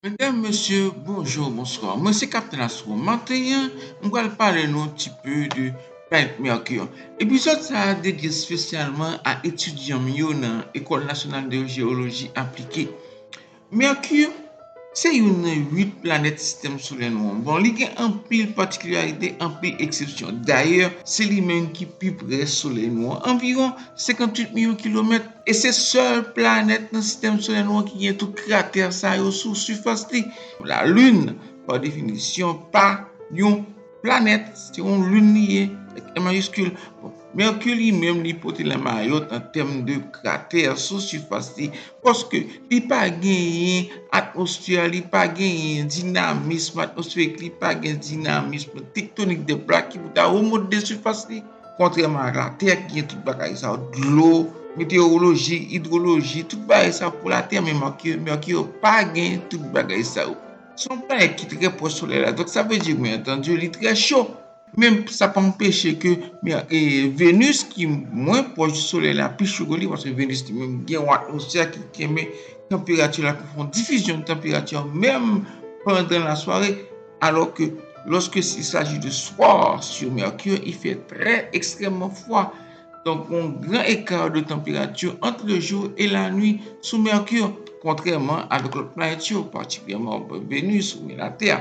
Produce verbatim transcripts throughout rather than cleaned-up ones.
Medam, mesye, bonjou, bonswa. Mwen se Kaptenn Astro. Maten an, m pral pale nou yon ti pe de planèt Mèki. Epizòd sa a dedye espesyalman a etidyan m yo nan École Nationale de Géologie Appliquée. Mèki se youn nan uit planèt sistèm solè nou an. Bon, li gen anpil patikilarite, anpil eksepsyon. Dayè, se li menm ki pi pre Solèy nou an, anviwon senkantuit milyon kilomèt. E se sèl planèt nan sistèm solè nou an ki gen tout kratè sa yo sou sifas li. Lalin, pa definisyon, pa yon planèt, se yon lin li ye, avèk M majiskil. Bon, Mèki li menm, li pote la mayòt an tèm de kratè sou sifas li, paske li pa genyen atmosfè, li pa genyen dinamis atmosferik, li pa gen dinamis tektonik de plak ki pou ta remonte de sifas li. Kontrèman ak Latè ki gen tout bagay sa yo, dlo, metewoloji, idwoloji, tout bagay sa yo pou Latè, men Mèki, Mèki pa gen tout bagay sa yo. Se yon planèt ki trè pwòch Solèy la, donk sa vle di, byen antandi, li trè cho. Men sa pa anpeche ke, men, e, Venus, ki mwen pwòch Solèy la, pi cho ke li, paske Venus li menm gen yon atmosfè ki kenbe tanperati la, ki fè yon difizyon de tanperati menm pandan lasware, alò ke lorsque il s'agit de soir sur Mercure, il fait très extrêmement froid. Donk, yon gran eka de tanperati ant le jour et la nuit sou Mercure, kontrèman avèk lòt planèt yo, patikilyèman Venus oubyen Latè.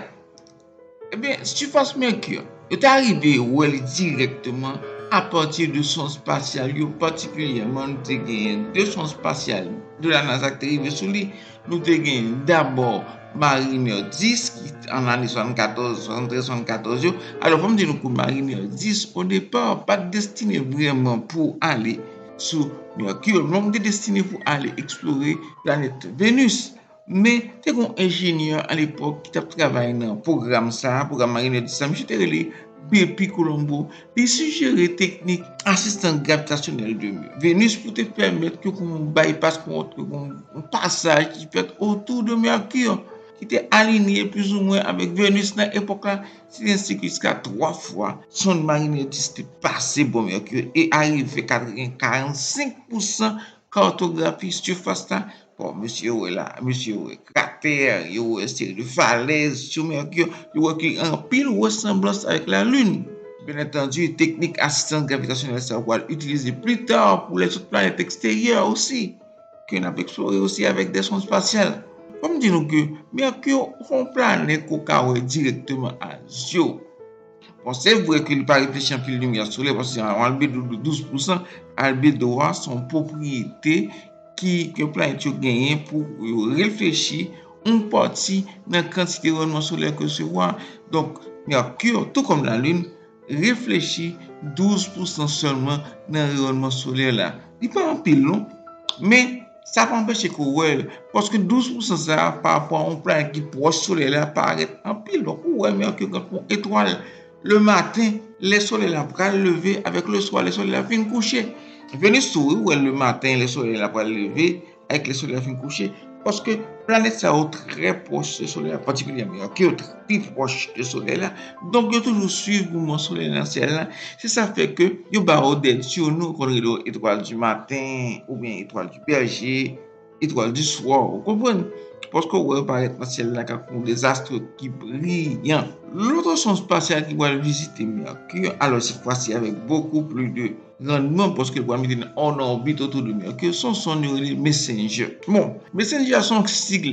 Ebyen, sifas Mercure, yo ta rive wè li dirèkteman apati de sonn espasyal yo, patikilyèman, nou te genyen de sonn espasyal de la NASA ki te rive sou li. Nou te gen dabò Mariner dis, ki an ane swasannkatòz, swasanntrèz, swasannkatòz yo. Alò, fò m di nou ke Mariner dis, o depa, pa t destine vrèman pou ale sou Mercure, non, li te destine pou ale eksplore planèt Venus. Men, te gen yon enjenyè alepòk ki t ap travay nan pwogram sa a, pwogram Mariner dis la, misye te rele Bepi Colombo. Li sijere teknik asistans gravitasyonèl de Venus pou te pèmèt ke gon bypass, gon, gon, gon pasaj ki fèt otou de Mercure, ki te alinye plizoumwen avèk Venus nan epòk la. Se te ensi ke jiska twa fwa sonn Mariner dis te pase bò Mercure e arive katreven, karannsenk pousan katografi sifas la. Bon, mesye yo wè la, mesye yo wè kratè, yo wè seri de falèz sou Mercure, yo wè ki gen anpil resanblans avèk Lalin. Byen antandi, teknik asistans gravitasyonèl sa yo pral itilize pli ta pou lèzòt planèt eksteryè osi, ke n ap eksplore osi avèk de sonn espasyal. Fò m di nou ke Mercure se yon planèt ke w ka wè dirèkteman a zye w. Bon, se vre ke li pa reflechi anpil limyè solè, paske se yon albedo de douz pousan, albedo a se yon pwopriyete ki, ke planèt yo genyen pou yo reflechi yon pati nan kantite rayonman solè ke resevwa. Donk, Mercure, tou kòm Lalin, reflechi douz pousan sèlman nan rayonman solè la. Li pa anpil, non, men sa pa anpeche ke w wè l, paske douz pousan sa a, parapò a yon planèt ki pwòch Solèy la, parèt anpil. Donk, ou wè Mercure tankou yon etwal. Le maten, lè Solèy la pral leve, avèk le swa, lè Solèy la fin kouche. Venus tou, ou wè l le maten, lè Solèy la pral leve, avèk lè Solèy la fin kouche. Paske planèt sa yo trè pwòch de Solèy la, patikilyèman Mercure pi pwòch de Solèy la. Donk, yo toujou swiv mouvman Solèy nan syèl la. Se sa fè ke yo ba yo de ti non, yo konn rele yo étoile du matin, oubyen étoile du berger, étoile du soir, ou konprann? Paske w wè yo parèt nan syèl la tankou de astre ki briyan. Lòt sonn espasyal ki pral vizite Mercure, alò, cette fois-ci avec beaucoup plus de randman, paske l pral mete l an òbit otou de Mercure, se yon sonn yo rele Messenger. Bon, Messenger a se yon sig,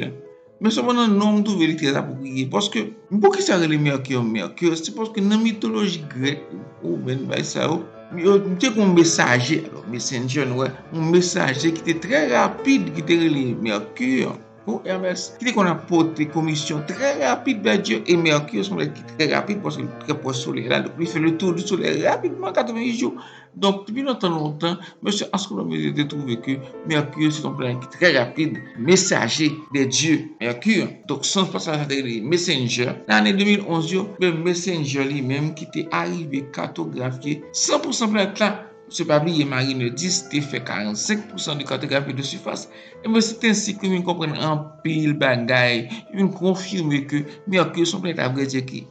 men sepandan, non m twouve li trè apwopriye, paske poukisa yo rele Mercure Mercure? Se paske nan mitoloji grèk, womèn, bagay sa yo, yo te gen yon mesaje, alò, Messenger, nou wè, yon mesaje ki te trè rapid, ki te rele Mercure, ou Hermès, ki te konn ap pote komisyon trè rapid bay Dye, e Mercure se yon planèt ki trè rapid, paske li trè pwòch Solèy la, donk li fè le tour du Solèy rapidman, katreven jou. Donk, depi lontan, lontan, mesye astwonòm yo te twouve ke Mercure se yon planèt ki trè rapid, mesaje de Dye, Mercure. Donk, sonn espasyal sa te rele Messenger. Nan ane de mil onz yo, men Messenger li menm ki te arive katografye san pousan planèt la. Mesye, pa bliye, Mariner dis te fè karannsenk pousan de katografi de sifas. E mesye, se ensi ke m vin konprann anpil bagay. M vin konfime ke Mercure se yon planèt, a vrè di, ki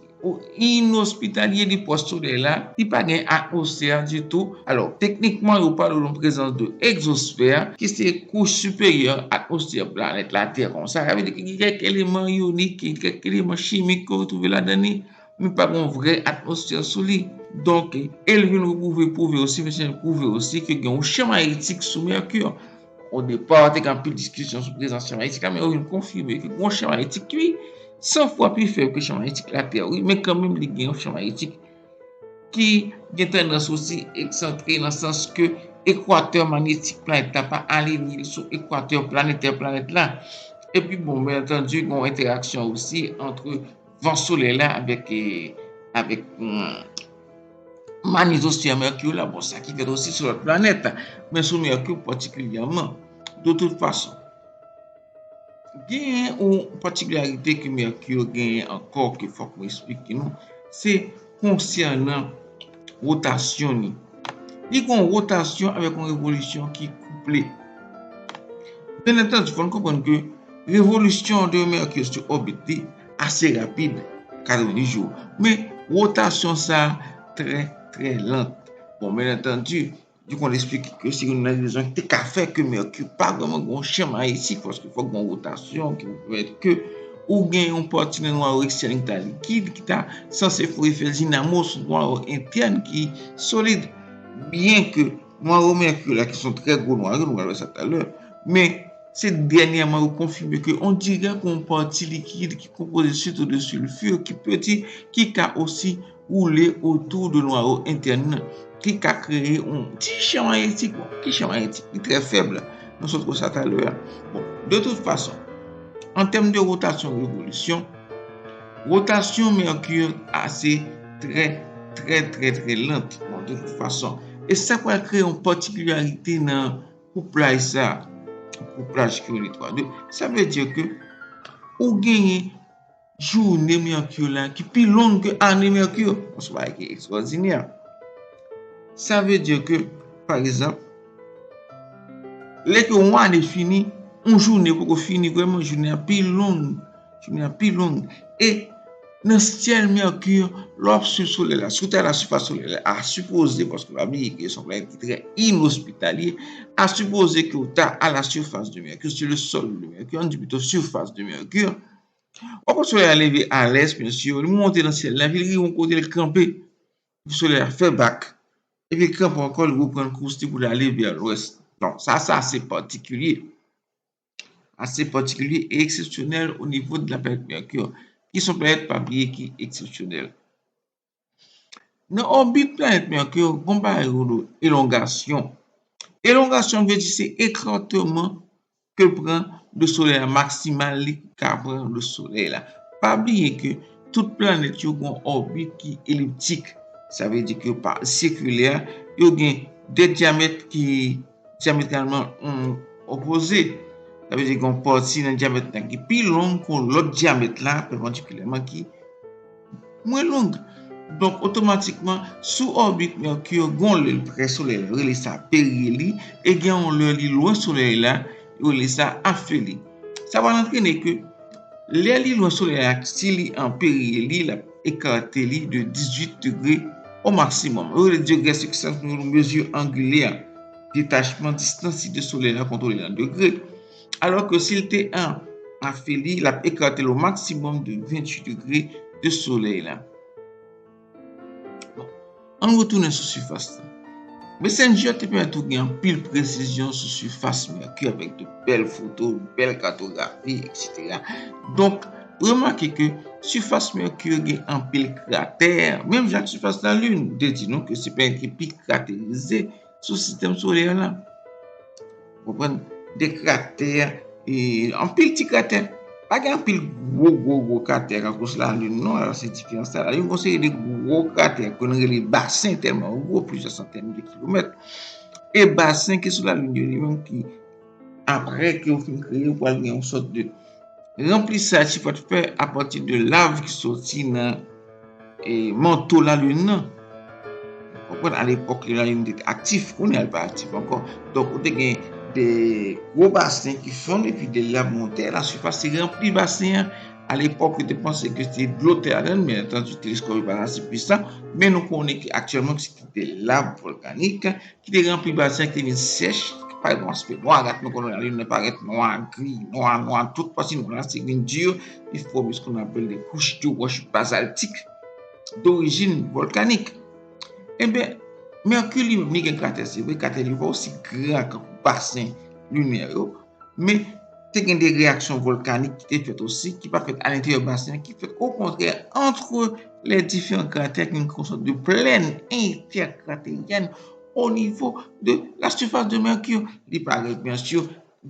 inospitalye, li pwòch Solèy la, li pa gen atmosfè ditou. Alò, teknikman, yo pale de yon prezans de egzosfè, ki se kouch siperyè atmosfè planèt Latè konsa. Sa vle di ke gen kèk eleman iyonik, gen kèk eleman chimik ke w twouve ladan li, men pa gen yon vrè atmosfè sou li. Donk, e l vin repwouve, pwouve osi, men se pwouve osi ke gen yon chan mayetik sou Mèki. O depa, te gen anpil diskisyon sou prezans chan mayetik la, men yo vin konfime ke gen yon chan mayetik ki san fwa pi fèb ke chan mayetik Latè, wi, men kanmenm li gen yon chan mayetik ki gen tandans osi eksantre nan sans ke ekwatè magnetik planèt la pa alinye sou ekwatè planetè planèt la. Epi, bon, byen antandi, gen yon entèraksyon osi ant van solèy la avèk, eh, avèk, hmm, magnetosfè Mèki la. Bon, sa ki fèt osi sou lòt planèt, men sou Mèki patikilyèman. De tout fason, gen yon patikilarite ke Mèki genyen ankò ke fòk mwen eksplike nou, se konsènan wotasyon li. Li gen yon wotasyon avèk yon revolisyon ki kouple. Byen antandi, fò n konprann ke revolisyon de Mèki sou òbit li ase rapid, katrevenndis jou. Men, wotasyon sa a trè, trè lant. Bon, byen antandi, yo konn eksplike ke se youn nan rezon ki te ka fè ke Mèki pa vrèman gen yon chan mayetik, paske fòk gen yon wotasyon ki pou pèmèt ke ou gen yon pati nan nwayò ekstèn ki ta likid, ki ta sanse fè efè dinamo sou nwayò entèn ki solid. Byen ke nwayò Mèki la, ki se yon trè gwo nwayò, nou pral wè sa talè, men se dènyèman yo konfime ke on dirè ke yon pati likid ki konpoze sitou de silfi ki piti, ki ka osi woule otou de nwayò entèn nan, ki ka kreye yon ti chan mayetik. Bon, ki chan mayetik? Li trè fèb la. Nou sot wè sa talè a. Bon, de tout fason, an tèm de wotasyon revolisyon, wotasyon Mèki a se trè, trè, trè, trè lant. Bon, de tout fason. E sa pral kreye yon patikilarite nan kouplaj sa, kouplaj ki rele twa de. Sa vle di ke ou genyen jounen Mèki la ki pi long ke ane Mèki. Bon, se yon bagay ki ekstwòdinè. Sa vle di ke, pa egzanp, lè ke yon ane fini, yon jounen poko fini vrèman, jounen an pi long, jounen an pi long. E nan syèl Mèki, lè w ap swiv Solèy la, si w ta alasifas Solèy la, a sipoze, paske pa bliye ke se yon planèt ki trè inospitalye, a sipoze ke w ta alasifas de Mèki, sur le sol de Mèki, ann di pito surface de Mèki, w ap wè Solèy la leve a lès, byen si, li monte nan syèl la, epi li rive yon kote, li kanpe. Epi Solèy la fè bak. Epi li kanpe ankò, li reprann kous li pou l ale vè lwès. Donk, sa, sa ase patikilye. Ase patikilye e eksepsyonèl o nivo de la planèt Mèki, ki se yon planèt pa bliye ki eksepsyonèl. Nan òbit planèt Mèki, gen yon bagay yo rele elongasyon. Elongasyon vle di se ekatman ke l pran de Solèy la, maksimal li ka pran de Solèy la. Pa bliye ke tout planèt yo gen yon òbit ki eliptik. Sa vle di ke yo pa sikilè, yo gen de dyamèt ki dyametralman, hmm, opoze. Sa vle di gen yon pati nan dyamèt la ki pi long ke lòt dyamèt la, pèpandikilèman ki mwen long. Donk, otomatikman, sou òbit Mèki, gen yon lè l pre Solèy la, yo rele sa periyeli, e gen yon lè li lwen Solèy la, yo rele sa afeli. Sa va antrene ke lè li lwen Solèy la, si li an periyeli, l ap ekate li de dizuit degre o maksimòm. Yo rele degre sikans, nou rele mezi angilè. Detachman, distans li de Solèy la kontwole nan degre. Alò ke si l te an afeli, l ap ekate l o maksimòm de ventuit degre de Solèy la. Bon, ann retounen sou sifas la. Messenger te pèmèt ou gen anpil presizyon sou sifas Mèki avèk de bèl foto, bèl katografi, etsetera. Donk, remake ke sifas Mèki gen anpil kratè, menm jan ak sifas Lalin. M te di nou ke se planèt ki pi kraterize sou sistèm solè la. Konprann? De kratè, e, anpil ti kratè. Pa gen anpil gwo, gwo, gwo kratè tankou sou Lalin, non. Alò, se diferans la. Lalin gon seri de gwo kratè ke nou rele basen, tèlman yo gwo, plizyè santèn de kilomèt. E basen ki sou Lalin yo, li menm ki, apre ke yo fin kreye, yo pral gen yon sòt de ranplisaj ki fèt fè apati de lav ki soti nan, e, manto Lalin nan. Konprann? Alepòk, Lalin te aktif, kounye a l pa aktif ankò. Donk, ou te gen de gwo basen ki fonn epi de lav monte alasifas, se ranpli basen an A lepòk, yo te panse ke se dlo te ladan l, byen antandi, teleskòp yo pa t ase pwisan, men nou konnen ke aktyèlman, se te lav vòlkanik ki te ranpli basen an, ki te vin sèch, ki parèt yon aspè nwa, gad nou konnen Lalin nan parèt nwa, gri, nwa, nwa, tout pati nwa la, se vin di, li fòme ce qu'on appelle des couches de roches basaltiques d'origine volcanique. Ebyen, Mèki li menm, li gen kratè, se vre, kratè li pa osi gran kankou basen linè yo, men te gen de reyaksyon vòlkanik ki te fèt osi, ki pa fèt alenteryè basen an, ki fèt okontrè antre les différents cratères ki konstwi de plaines intercratériennes au niveau de la surface de Mercure. Li parèt, byen si,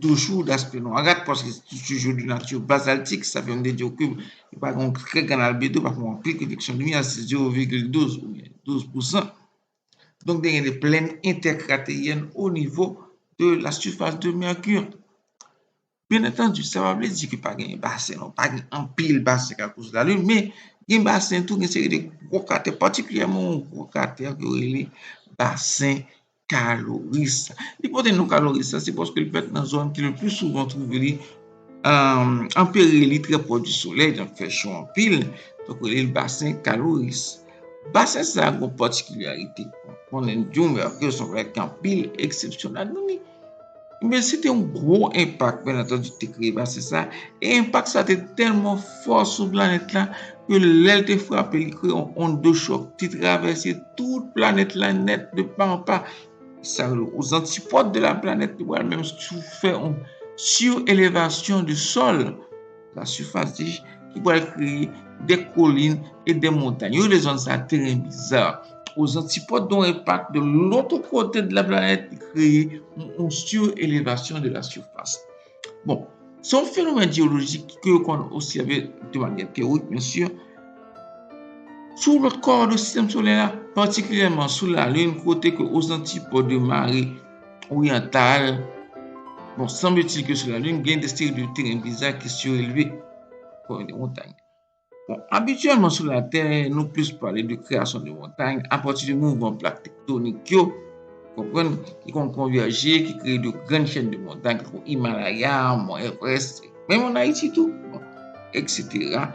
toujou d'aspect noirâtre, paske se toujou de nature basaltique, sa vle di ke li pa gen yon trè gran albedo, pa fè anpil refleksyon limyè, se zéro virgule douze oubyen douze pou san. Donk, te gen de plaines intercratériennes au niveau de la surface de Mercure. Byen antandi, sa pa vle di ke pa gen basen, non, pa gen anpil basen k al koz Lalin, men gen basen tou, gen seri de gwo kratè, patikilyèman yon gwo kratè ke yo rele basen Kaloris. Li pote non Kaloris la, se paske li fèt nan zòn ki le pli souvan twouve li, euh, anpere li trè pwòch di solèy, donk fè cho anpil, donk yo rele l basen Kaloris. Basen sa a gen yon patikilarite. Konnen di w Mèki se yon bagay ki anpil eksepsyon ladan li. Men se te yon gwo enpak, byen antandi, ki te kreye basen sa. E enpak sa te tèlman fò sou planèt la ke lè l te frape, li kreye yon onn de chòk ki travèse tout planèt la nèt de pa an pa. Sa rele aux antipodes de la planète, li pral menm sou fè yon surélévation du sol, la surface, ki pral kreye de kolin e de montay. Yo rele zòn sa teren biza. Aux antipodes d'un impact de l'autre côté de la planète, li kreye yon, yon surélévation de la surface. Bon, se yon fenomèn jeyolojik ke yo konn obsève de manyè teyorik, byen si, sou lòt kò de sistèm solè a, patikilyèman sou Lalin, kote ke aux antipodes de marée orientale, bon, semble-t-il que sou Lalin, gen de seri de teren biza ki sirelve, kon de montay. Bon, abityèlman sou Latè, nou plis pale de kreyasyon de montay apati de mouvman plak tektonik yo, konprann, ki konn konvèje, ki kreye de grann chèn de montay, tankou Himalaya, Mont Everest, menm an Ayiti tou, bon, et cetera,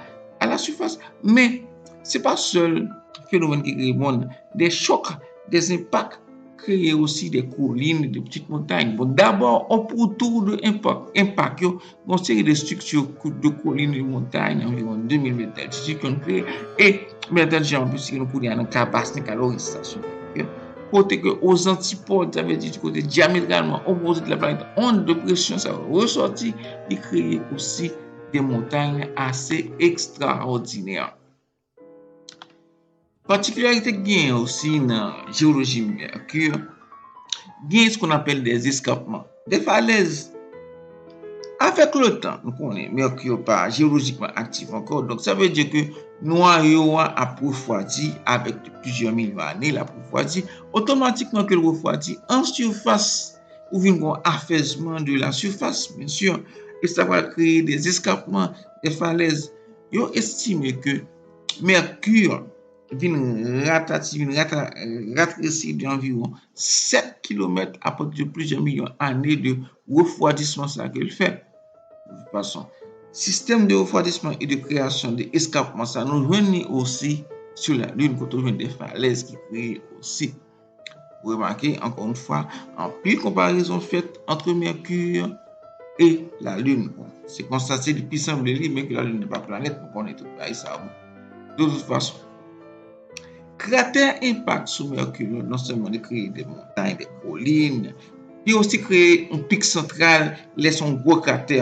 à la surface. Men, se pa sèl fenomèn ki kreye mòn, de chòk, de enpak, kreye osi de kolin, de pitit montay. Bon, dabò, ototou de enpak, enpak yo, gon seri de estrikti, kout de kolin, de montay, anviwon de mil mèt d'altitid ki konn kreye. E, byen antandi, jan m ap esplike nou kounye a nan ka basen Kaloris la, si w vle, kote ke aux antipodes, sa vle di du côté diamétralement opposé de la planète, onn de presyon sa yo resòti, li kreye osi de montay ase ekstraòdinè. Patikilarite ki genyen osi nan jeyoloji Mèki, gen ce qu'on appelle des escarpements, des falaises. Avèk letan, nou konnen Mèki pa jeyolojikman aktif ankò, donk sa vle di ke nwayo a ap refwadi avèk plizyè milyon ane, l ap refwadi, otomatikman ke l refwadi an sifas, ou vin gen yon afèzman de la surface, byen si, e sa va kreye des escarpements, des falaises. Yo estime ke Mèki vin ratati, vin rata-, ratresi de anviwon sèt kilomèt apati de plizyè milyon ane de refwadisman sa ke l fè. De toute façon, sistèm de refwadisman e de kreyasyon de eskarpman sa, nou jwenn li osi sou Lalin, kote w jwenn de falèz ki kreye osi. Ou remake, ankò yon fwa, anpil konparezon fèt ant Mèki e Lalin. Bon, se konsa, se li pi sanble li, men ke Lalin nan pa planèt, nou konnen tout bagay sa yo. De tout fason, kratè enpak sou Mèki yo non sèlman li kreye de montay, de kolin, li osi kreye yon pik santral, lè se yon gwo kratè.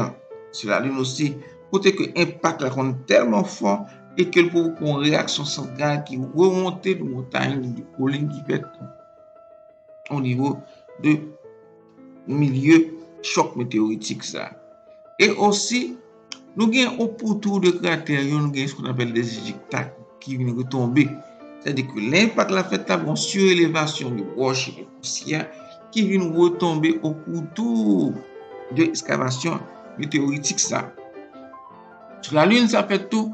Sou Lalin osi, kote ke enpak la konn tèlman fò e ke l pwovoke yon reyaksyon santral ki remonte de montay, de kolin ki fèt o nivo de milye chòk meteyoritik sa. E osi, nou gen ototou de kratè yo, nou gen ce qu'on appelle des ejecta ki vin retonbe. Sètadi ke lè enpak la fèt la, gon sirelevasyon de wòch e de pousyè ki vin retonbe ototou de ekskavasyon meteyoritik sa. Sou Lalin sa fèt tou,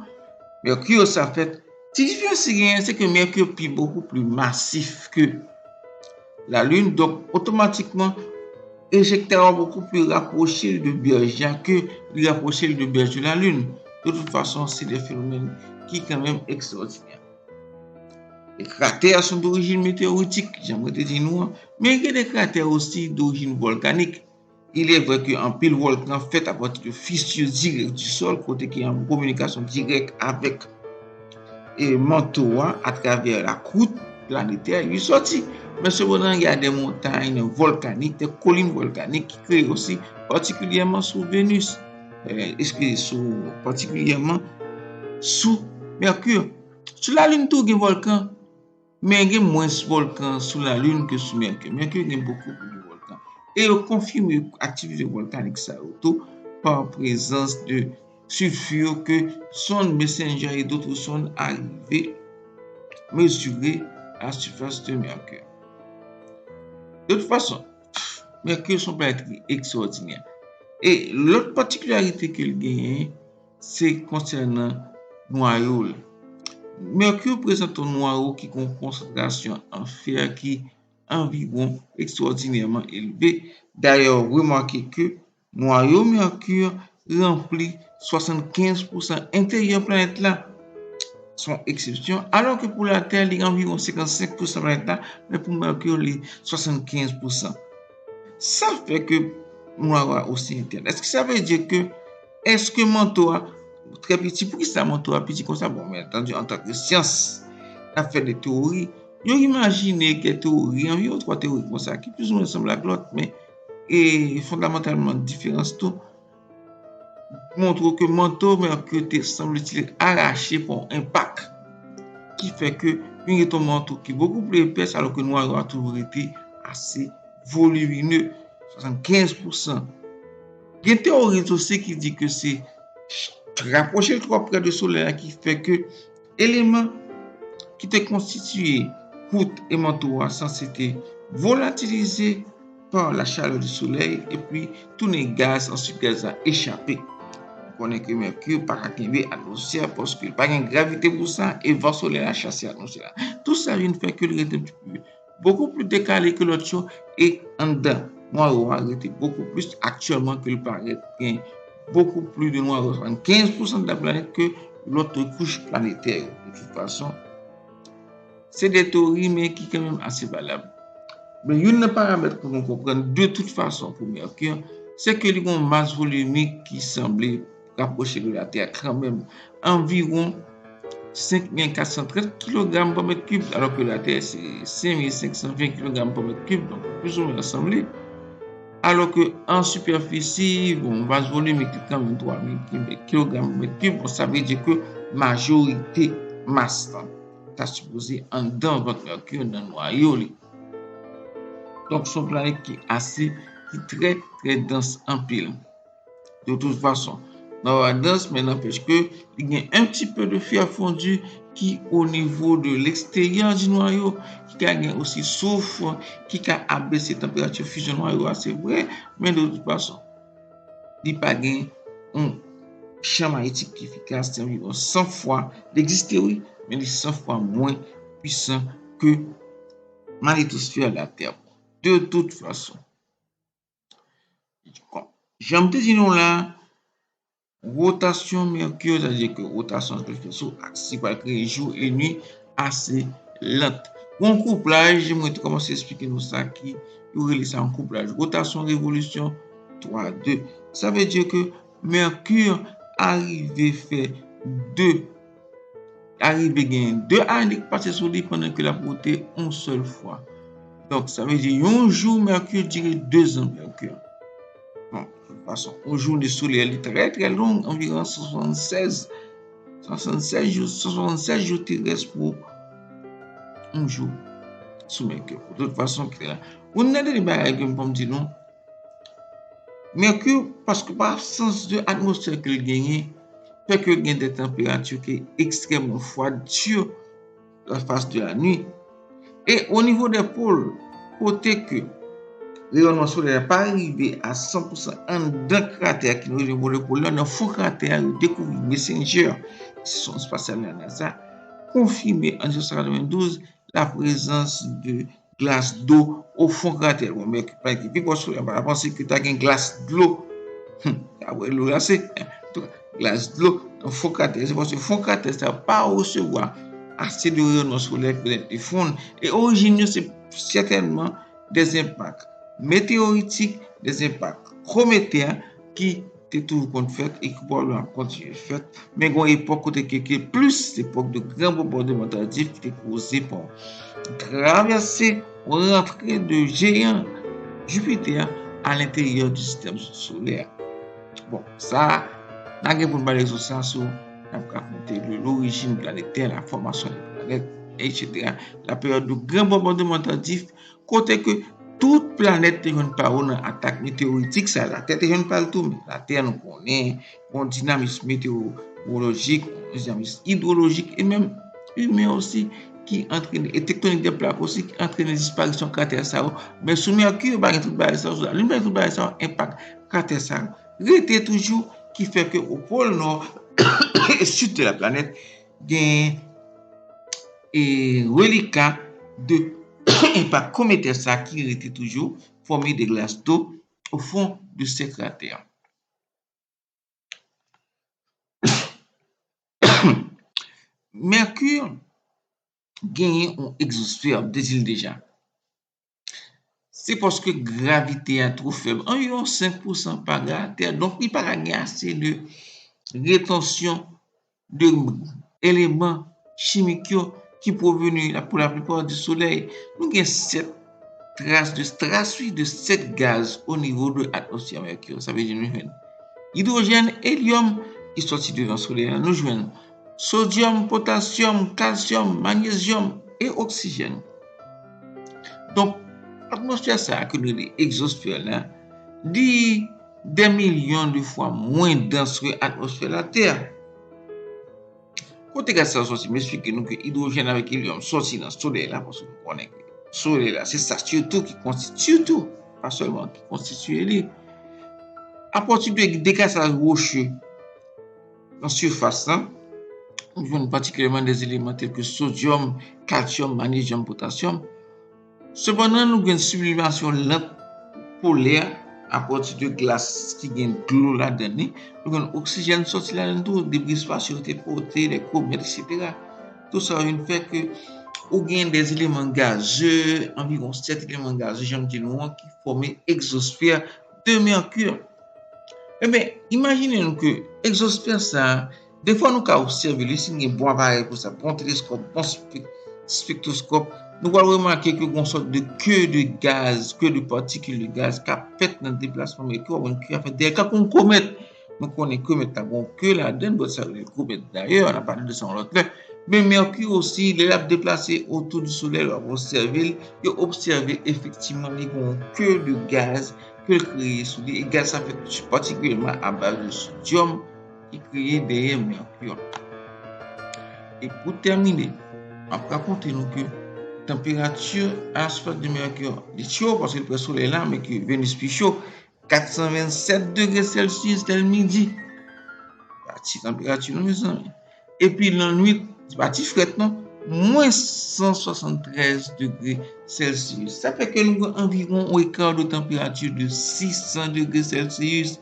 Mèki sa fèt. Ti diferans ki genyen, se ke Mèki pi bokou pli masif ke Lalin, donk otomatikman, ejektè a bokou pli rapwoche de bèj la ke li rapwoche de bèj de Lalin. De tout fason, se de fenomèn ki kanmenm ekstwòdinè. E kratè a se yon dorijin meteyoritik, jan mwen te di nou an, men gen de kratè osi dorijin vòlkanik. Il est vrai que anpil vòlkan fèt apati de fissures directes du sol, kote ki an kominikasyon dirèk avèk e manto a atravè la croûte planétaire li sòti. Men sepandan, il y a des montagnes volcaniques, des collines volcaniques ki kreye osi, patikilyèman sou Venus, eh, eskize, sou, patikilyèman sou Mercure. Sou Lalin tou gen vòlkan, men gen mwens vòlkan sou Lalin ke sou Mercure. Mercure gen bokou plis de vòlkan. E yo konfime aktivite vòlkanik sa yo tou pa prezans de sulfure que sonde Messenger et d'autres sondes arrivent mesurer la surface de Mercure. De tout fason, Mercure se yon planèt ki ekstwòdinè. E lòt patikilarite ke l genyen, se konsènan nwayo l. Mercure prezante yon nwayo ki gen yon konsantrasyon an fè ki anviwon ekstwòdinèman elve. Dayè, remake ke nwayo Mercure ranpli swasannkenz pousan enteryè planèt la. Se yon eksepsyon, alò ke pou Latè, li anviwon senkannsenk pousan planèt la, men pou Mercure, li swasannkenz pousan. Sa fè ke nwayo a osi entèn. Èske sa vle di ke, èske manto a, trè piti, poukisa manto a piti konsa? Bon, byen antandi, antanke syans, n ap fè de teyori, yo imajine ke teyori, anviwon twa teyori konsa, ki plizoumwen sanble ak lòt, men e fondamantalman diferans tou, montre ke manto Mercure te sanble ti arache pa yon enpak ki fè ke vin gen yon manto ki bokou pli epès, alò ke nwayo a toujou rete ase volimine, swasannkenz pousan. Gen teyori osi ki di ke se rapwoche l twò prè de Solèy la ki fè ke eleman ki te konstitiye kwout e manto a sanse te volatilize pa la chaleur du soleil epi tounen gaz, answit gaz la echape. Nou konnen ke Mercure pa ka kenbe atmosfè paske li pa gen gravite pou sa e van solèy la chase atmosfè la. Tout sa vin fè ke li rete yon ti pe bokou pli dekale ke lòt yo e anndan nwayo a rete bokou plis aktyèlman ke li parèt gen bokou plis de nwayo, swasannkenz pousan de la planèt ke lòt kouch planetè yo. De tout fason, se de teyori, men ki kanmenm ase valab. Men youn nan paramèt pou nou konprann de tout fason pou Mercure, se ke li gen yon mas volimik ki sanble rapwoche de Latè kanmenm, anviwon senk mil kat san trant kilogram pa mèt kib, alò ke Latè se senk mil senk san ven kilogram pa mèt kib, donk plizoumwen sanble. Alò ke an sipèfisi, bon, mas volimik li kanmenm twa mil kilogram pa mèt kib, bon, sa vle di ke majorite mas lan ta sipoze anndan vant Mercure, nan nwayo li. Donk, se yon planèt ki ase, ki trè, trè dans anpil. De tout fason, nwayo a dans, men n'empêche que li gen un petit peu de fer fondu ki o nivo de l'extérieur du noyau, ki ka gen osi souf, ki ka abese tanperati fizyon nwayo a, se vre, men de tout fason, li pa gen yon chan mayetik ki efikas, se anviwon san fwa, li egziste wi, men li san fwa mwen pwisan ke magnetosfè Latè. De tout fason, jan m te di nou la, wotasyon Mercure, sa vle di ke wotasyon ke l fè sou aks li pral kreye jou e nwi ase lant. Yon kouplaj, mwen te kòmanse eksplike nou sa ki, yo rele sa yon kouplaj. Wotasyon, revolisyon, twa, de. Sa vle di ke Mercure arive fè de arive gen de ane k pase sou li pandan ke l ap wote yon sèl fwa. Donk, sa vle di yon jou Mercure dire de zan Mercure. Bon, de tout fason, yon jounen solèy li trè, trè long, anviwon san swasannsèz, san swasannsèz jou, san swasannsèz jou terès pou yon jou sou Mercure. De tout fason, ki la. Youn nan dènye bagay ke m pran m di nou, Mercure, paske pa absans de atmosfè ke l genyen, fè ke gen de tanperati ki ekstrèmman fwad sur la face de la nuit. E o nivo dè pòl, kote ke reyònman solèy la pa rive a san pousan anndan kratè a ki nou rele Mole Pole la, nan fon kratè a, yo dekouvri Messenger, misyon espasyal la NASA, konfime an mil nèf san katrevendouz la prezans de glas dlo o fon kratè. Bon, men, pa gen pi pwòch solèy, pa panse ke ta gen glas dlo. Hum, ta wè dlo glase. Antouka, glas dlo yon fon kratè, se paske fon kratè sa pa resevwa ase de reyonman solè pou nèt li fonn. E orijin yo se sètènman de enpak meteyoritik, de enpak kometè ki te toujou konn fèt e ki pwobableman ap kontinye fèt, men gen yon epòk kote ke, ke plis epòk de gran bonbòdman tardif ki te koze pa yon travèse, yon rantre de jeyan Jupiter a lenteryè di sistèm solè. Bon, sa, n a gen pou n pale sou sa, sou, n ap rakonte le, l'origine planétaire, la formation des planètes, et cetera. La période de grand bombardement tardif, kote ke tout planèt te jwenn pa yo nan atak meteyoritik sa. Latè te jwenn pa l tou, men Latè, nou konnen, yon dinamis metewolojik, yon dinamis idwolojik, e menm imen osi, ki antrene, e tektonik de plak osi, ki antrene disparisyon kratè sa yo. Men sou Mèki, yo pa gen tout bagay sa yo, sou Lalin, pa gen tout bagay sa yo, enpak kratè sa yo rete toujou, ki fè ke o pòl nò e sid de la planèt, gen e relika de enpak kometè sa ki rete toujou, fòme de glas do o fon de se kratè. Mèki genyen yon egzosfè, m te di l deja. Se paske gravite a twò fèb, anviwon senk pousan pa rapò a Latè. Donk, li pa ka gen ase de retansyon de eleman chimik yo ki pwoveni la, pou laplipa di Solèy. Nou gen sèt tras de, tras, wi, de sèt gaz o nivo de atmosfè Mèki. Sa vle di nou jwenn idwojèn, elyòm ki sòti devan Solèy la, nou jwenn sodyòm, potasyòm, kalsyòm, manyezyòm e oksijèn. Donk, atmosfè sa a ke nou rele egzosfè la, li dè milyon de fwa mwen dans ke atmosfè Latè a. Kote gaz sa yo sòti? M esplike nou ke idwojèn avèk elyòm sòti nan Solèy la, paske nou konnen ke Solèy la, se sa sitou ki konstitye tou, pa sèlman ki konstitye li. Apati de dekasaj woche nan sifas la, nou jwenn patikilyèman de eleman tèl ke sodyòm, kalsyòm, manyezyòm, potasyòm. Sepandan, nou gen siblimasyon lant polè apati de glas ki gen dlo ladan li. Nou gen oksijèn sòti ladan tou, debri espasyo te pote, lè komèt, etsetera. Tou sa yo vin fè ke ou gen de eleman gaze, anviwon sèt eleman gaze, jan m di nou an, ki fòme egzosfè de Mèki. Ebyen, imajine nou ke egzosfè sa a, defwa nou ka obsève li si n gen bon aparèy pou sa, bon teleskòp, bon spek-, spektwoskòp, nou pral remake ke gen yon sòt de ke de gaz, ke de patikil de gaz k ap fèt nan deplasman Mèki, w ap wè ke ap fèt dèyè, tankou yon komèt. Nou konnen komèt la gen yon ke ladan l, bon, sa rele komèt dayè, n a pale de sa yon lòt lè. Men Mèki osi, lè l ap deplase otou di Solèy, w ap obsève l, yo obsève efektivman li gen yon ke de gaz ke l kreye sou li, e gaz sa fèt patikilyèman a baz de sodyòm ki kreye dèyè Mèki. E pou tèmine, m ap rakonte nou ke tanperati a la sifas de Mèki li cho, paske l prè Solèy la, men ke Venus pi cho, kat san vennsèt degre Celsius lè l midi. Pati tanperati nou, mezanmi. Epi lannwit, se pa ti frèt non, mwens san swasanntrèz degre Celsius. Sa fè ke nou gen anviwon yon eka de tanperati de sis san degre Celsius.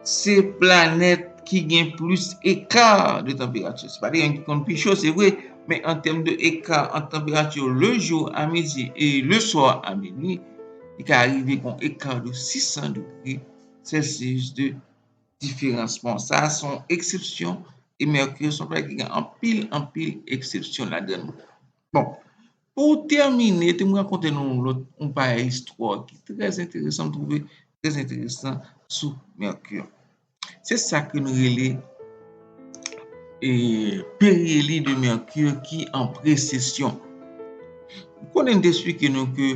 Se planèt ki gen plis eka de tanperati. Se pa li menm ki konn pi cho, se vre, men an tèm de eka ant tanperati le jou a midi e le swa a minui, li ka rive gen yon eka de sis san degre Celsius de diferans. Bon, sa a se yon eksepsyon, e Mèki se yon planèt ki gen anpil, anpil eksepsyon ladan l. Bon, pou tèmine, te m rakonte nou yon lòt, yon parèy istwa ki trè enteresan, m twouve trè enteresan sou Mèki. Se sa ke nou rele, e, periyeli de Mèki ki an presesyon. M konnen m te esplike nou ke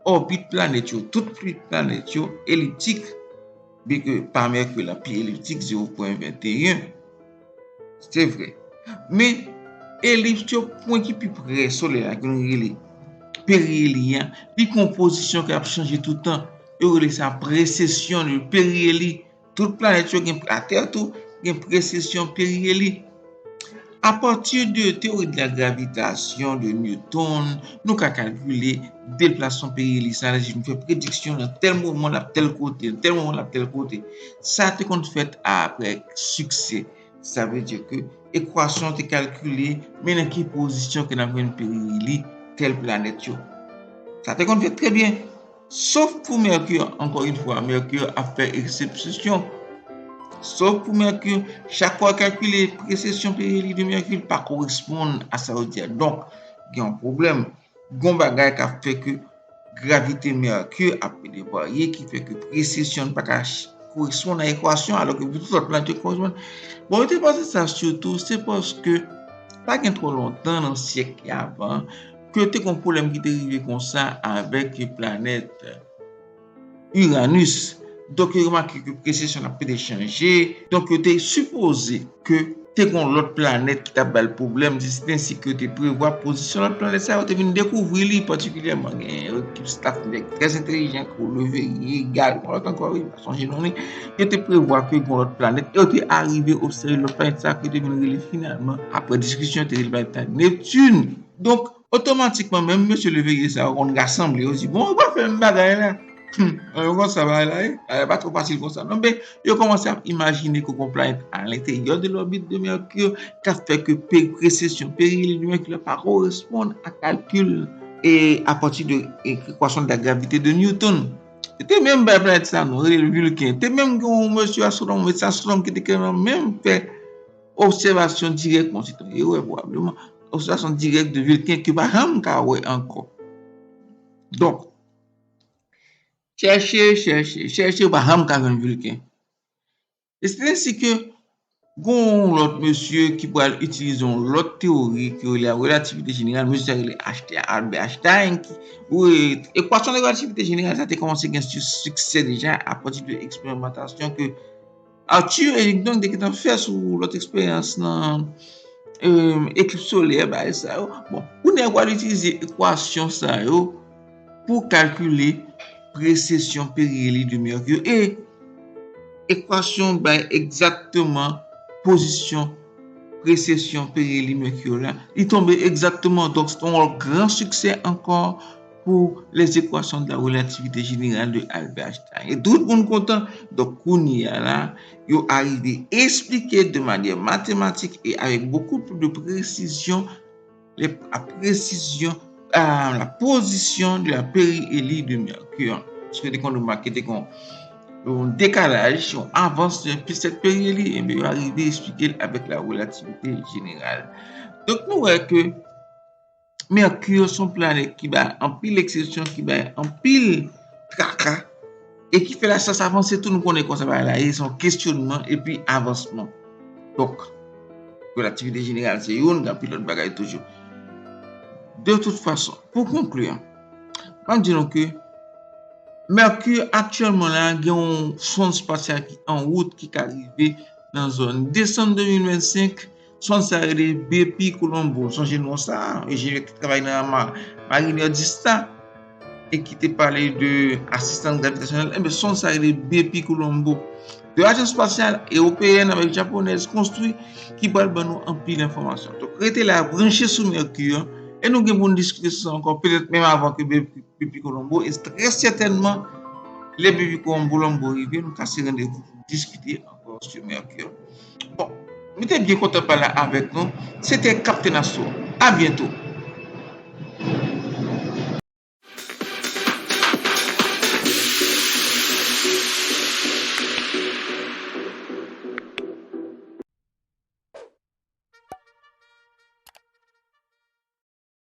òbit planèt yo, tout òbit planèt yo eliptik, byenke pa Mèki la pi eliptik, zewo pwen venteyen. Se vre. Men, elips yo, pwen ki pi pre Solèy la, ke nou rele periyeli a, li gen yon pozisyon k ap chanje toutan. Yo rele sa presesyon de periyeli. Tout planèt yo gen, Latè tou, gen presesyon periyeli. Apati de teyori de la gravitasyon de Newton, nou ka kalkile deplasman periyeli sa, nou fè prediksyon nan tèl moman l ap tèl kote, nan tèl moman l ap tèl kote. Sa te konn fèt apre siksè Sa vle di ke ekwasyon te kalkile, men nan ki pozisyon ke n ap jwenn periheli tèl planèt yo. Sa te konn fèt trè byen. Sof pou Mèki, ankò yon fwa, Mèki ap fè eksepsyon. Sof pou Mèki, chak fwa w kalkile presesyon periheli de Mèki pa koresponn a sa yo di a. Donk, gen yon pwoblèm. Gon bagay k ap fè ke gravite Mèki ap plede varye, ki fè ke presesyon pa ka koresponn a ekwasyon, alò ke pou tout lòt planèt yo koresponn. Bon, yo te panse sa sitou, se paske pa gen twò lontan nan syèk ki avan, ke te gon pwoblèm ki te rive konsa avèk planèt Uranus. Donk, yo remake ke presesyon ap plede chanje. Donk, yo te sipoze ke te gon lòt planèt ki t ap ba l pwoblèm, se te ensi ke yo te prevwa pozisyon lòt planèt sa yo, te vin dekouvri li patikilyèman. Gen yon ekip staff nèg trè entèlijan, kou Le Verrier, Gall, gon lòt ankò, wi, pa sonje non li. Yo te prevwa ke gon lòt planèt, e yo te arive obsève lòt planèt sa ke yo te vin rele finalman, apre diskisyon, te rele planèt la Neptune. Donk, otomatikman, menm mesye Le Verrier sa yo konn rasanble, yo di, bon, yo pral fè menm bagay la. Hmm, yo konn sa bagay la, e, bagay pa twò fasil konsa. Non, men, yo kòmanse ap imajine ke gon planèt a lenteryè de lòbit de Mèki, k ap fè ke pe-, presesyon periheli de Mèki la pa koresponn a kalkil e apati de, e, ekwasyon de la gravite de Newton. Se te menm bay planèt sa non, rele l Vulcain. Te menm gen yon mesye astwonòm, medsen astwonòm ki te gentan menm fè obsèvasyon dirèk, bon, se te yon erè pwobableman, obsèvasyon dirèk de Vulcain ke pa janm ka wè ankò. Donk, chèche, chèche, chèche, ou pa janm ka jwenn Vulcain. E se ensi ke gon lòt mesye ki pral itilize yon lòt teyori ki rele relativite jeneral, mesye sa rele Einstein, Albert Einstein, ki, wi, ekwasyon de relativite jeneral sa te kòmanse gen su-, siksè deja apati de eksperimantasyon ke Arthur Eddington te gentan fè sou lòt eksperyans nan, e, eklips solè, bagay sa yo. Bon, kounye a, yo pral itilize ekwasyon sa yo pou kalkile presesyon periheli de Mèki. E ekwasyon bay egzakteman pozisyon presesyon periheli Mèki la. Li tonbe egzakteman. Donk, se yon gran siksè ankò pour les équations de la relativité générale de Albert Einstein. E tout moun kontan. Donk, kounye a la, yo arive eksplike de manière mathématique et avec beaucoup de précision, les, la précision, euh, la position de la périhélie de Mercure. Paske te konn remake te gon yon dekalaj, yon avans de sèt periheli, e ben, yo arive eksplike l avèk la relativite jeneral. Donk, nou wè ke Mercure se yon planèt ki bay anpil eksepsyon, ki bay anpil traka, e ki fè lasyans avanse tou, nou konnen konsa bagay la ye, se yon kesyonman epi avansman. Donk, relativite jeneral se youn, gen anpil lòt bagay toujou. De tout fason, pou konkli, m ap di nou ke Mercure aktyèlman la, gen yon sonn espasyal ki an wout ki ka rive nan zòn. Desanm de mil vennsenk, sonn sa rele Bepi Colombo. Sonje non sa, enjenyè ki travay nan ma-, Mariner Dista, e ki te pale de asistans gravitasyonèl. Enben, sonn sa rele Bepi Colombo. De ajans espasyal ewopeyèn avèk japonèz konstwi ki pral ban nou anpil enfòmasyon. Donk, rete la, branche sou Mercure, e nou gen pou n diskite sou sa ankò, petèt menm avan ke Bepi Bepi Colombo, e trè sètènman, lè Bepi Colombo rive, nou kase randevou pou diskite ankò sou Mercure. Bon, mwen te byen kontan pale avèk nou. Se te Captain Astro. A byento.